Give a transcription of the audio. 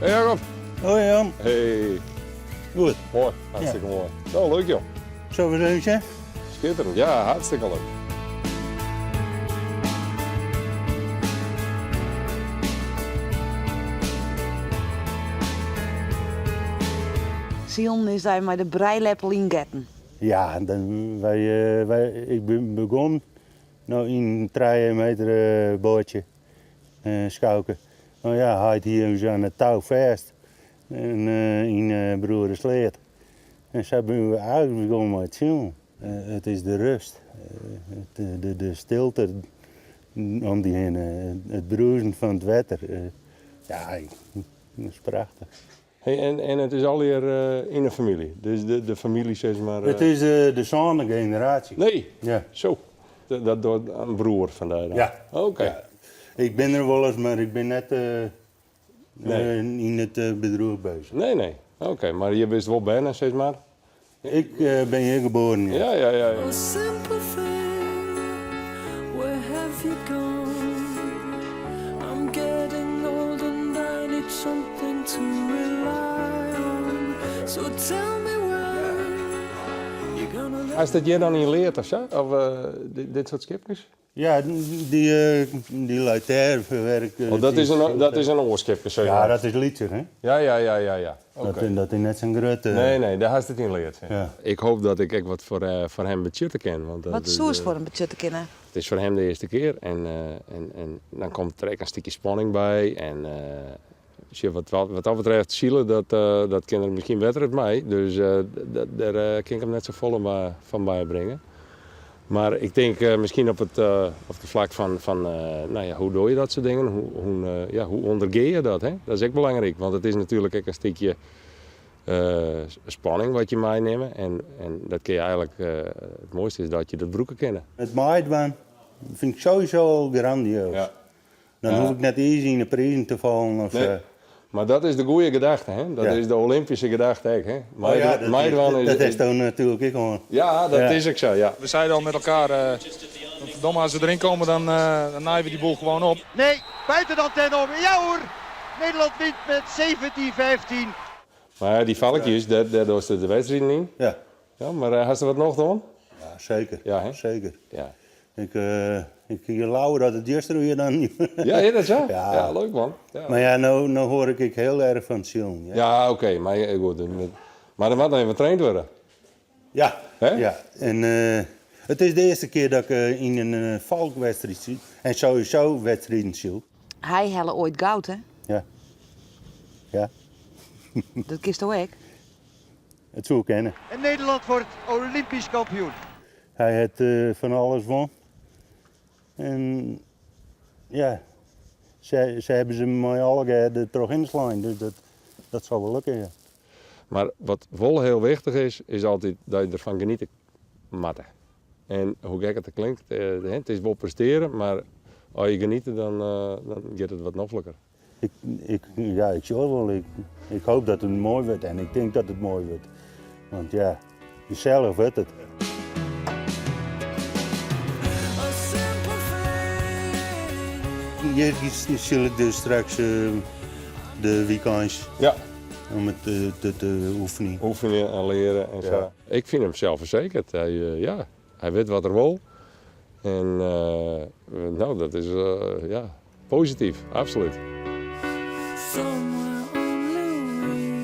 Hey Jacob. Hoi Jan. Hey. Goed. Mooi, hartstikke mooi. Zo, leuk joh. Zullen we eens even Schitterend, ja, hartstikke leuk. Silen is dêr mei de brijleppel yn getten. Ja, dan, wy, eh, wy, ik ben begûn no yn in 3 meter eh, boatsje, eh, skouke. No ja, heit hie ús oan it tou fêst en, eh, yn eh, Broeresleat. En sa binne we eigentlik begûn mei it silen. Eh, it is de rêst, eh, de, de, de stilte om dy hinne, it brûzen fan it wetter. Eh, ja, dat is prachtich. Hey, en, en it is allegear yn de famylje? Dus de, de famylje sis mar... It is de sânde generaasje. Nee? Ja. Zo. Dat docht in broer fan dy dan? Ja. Oké. Ja. Ik bin der wolris, mar ik bin net Nee. yn it bedriuw beuzich. Nee, nee. Oké, mar hjir bist wol berne, sis mar? Ik bin hjir geboren, ja. Ja, ja, ja. ja. A simple thing, where have you gone? I'm getting old and I need something to rely on. So tell me when you're gonna let Hast it hjir dan yn leard of sa? Of dit soart skipkes? Ja, dy, dy leit dêr ferwerk. Oh, dat is in, dat is in oar skipke, sis Ja, mar. dat is lytser, hè? Ja, ja, ja, ja, ja. Oké. Dat, dat is net sa'n grutte. Nee, nee, dêr hast it yn leard. Ja. Ik hoopje dat ik ek wat foar, foar him betsjutte kin. Want dat Wat is, soest foar him betsjutte kinne? It is foar him de earste kear en, en, en dan komt der ek in stikje spanning by. En sjoch, wat, wat dat betreft, sile, dat, dat kin er miskien better as my. Dus dêr kin ik him net safolle fan bybringe. Mar ik tink miskien op it, op it flak fan, fan no ja, hoe dogge je dat soart dingen? Hoe, hoe, ja, hoe ûndergeane je dat? Hè? Dat is ek belangryk, want it is natuerlik ek in stikje spanning wat je meinimme. En, en dat kin je eigentlik, it moaiste is dat je dat brûke kinne. It meidwaan fyn ik sowieso al grandioas. Ja. Dan hoech ik net iens yn de prizen te fallen of Nee. sa. Mar dat is de goede gedachte, hè? Dat Ja. is de Olympyske gedachte ek, hè? Oh ja, dat, Meidwaan is, dat is dan natuerlik ek oan. Ja, dat Ja. is ek sa, ja. We zeiden al met elkaar, eh, verdomme, als we erin komen dan, eh, dan naaien we die boel gewoon op. Nee, buiten de antenne om. Ja hoor, Nederland wint met 17-15. Mar dy valkjes, dêr, dêr dochst de wedstriden yn. Ja. Ja, mar eh, hast der wat nocht oan? Ja, seker. Ja, hè? Seker. Ja. Ik, eh, ik hie leaver dat it juster wie dan. Ja, is dat sa? Ja. Ja, leuk man. Ja, Mar ja, no, no hear ik ek hiel erch fan it silen. Ja. ja oké, mar eh, goed. Mar der moat noch even traind wurde. Ja, Hè? ja. En eh, it is de earste kear dat ik eh, yn in uh, valkwedstriid syl. En sowieso wedstriden syl. Hy helle oait goud, hè? Ja. Ja, Dat kinsto ek. it soe kinne. En Nederland wordt Olympisch kampioen. Hy hat eh, fan alles wûn. En ja, se, se hawwe se mei allegear der trochhinne slein. Dus dat, dat sil wol lukke, ja. Mar wat wol hiel wichtich is, is altyd dat je derfan genietsje moatte. En hoe gek it klinkt, eh, it is wol prestearje, mar as je genietsje, dan, eh, dan giet it wat nofliker. Ik, ik, ja, ik sjoch wol. Ik, ik hoopje dat it moai wurdt en ik tink dat it moai wurdt. Want ja, gesellich wurdt it. A simple thing. Hjir syl ik dus straks eh, de weekends Ja. om it te, te, te oefenjen. Oefenje en leare en sa. Ja. Ik fyn him selsfersekerd. Hy, eh, ja, hy wit wat er wol. En eh, no, dat is eh, ja, posityf, absolút. Somewhere only we.